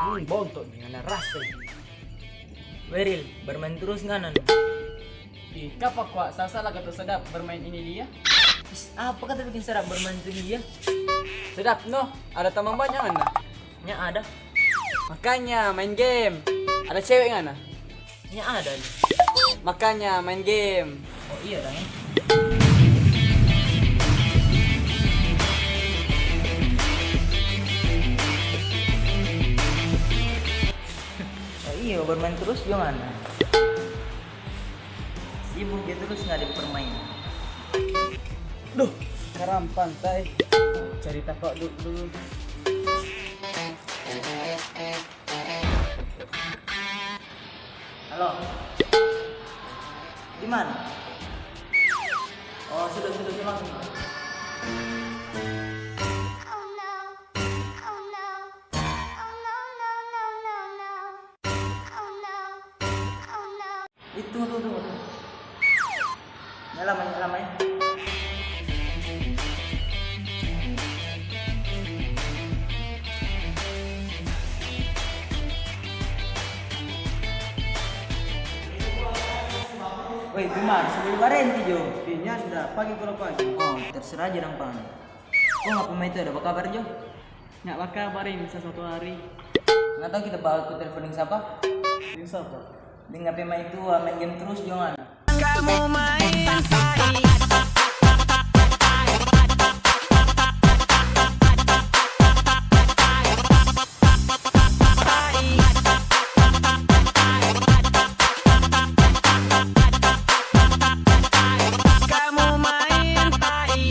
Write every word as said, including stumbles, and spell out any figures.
Ih, bontot ni, ngana rasa. Weril, bermain terus ngana. Ih, kapa kwa sasa laka tu sedap bermain ini lia? Is, apa kata bikin sedap bermain tu lia? Sedap no, ada tamang banyak ngana. Nya ada. Makanya main game. Ada cewek ngana? Nya ada ni. Makanya main game. Oh iya dang, eh. Oh iya, bermain terus jo ngana. Sibuk dia terus nggak ada permain. Duh, sekarang pantai. Cari tapak dulu. Halo. Di mana? Oh, sudah, sudah, sudah langsung. Itu, tunggu, tunggu, tunggu. Nyala mai, nyala mai. Woi, Kumar, sebelum barenti jo. Ih, nyanda, pagi kalau pagi. Oh, terserah aja dong, Pan. Kong apa mai itu ada bakabar jo? Nyak bakabar ini sa satu hari. Nggak tahu kita bakal ku telepon deng sapa? Deng sapa? Deng apa mai itu, ah, main game terus jo ngana. Kamu main tai.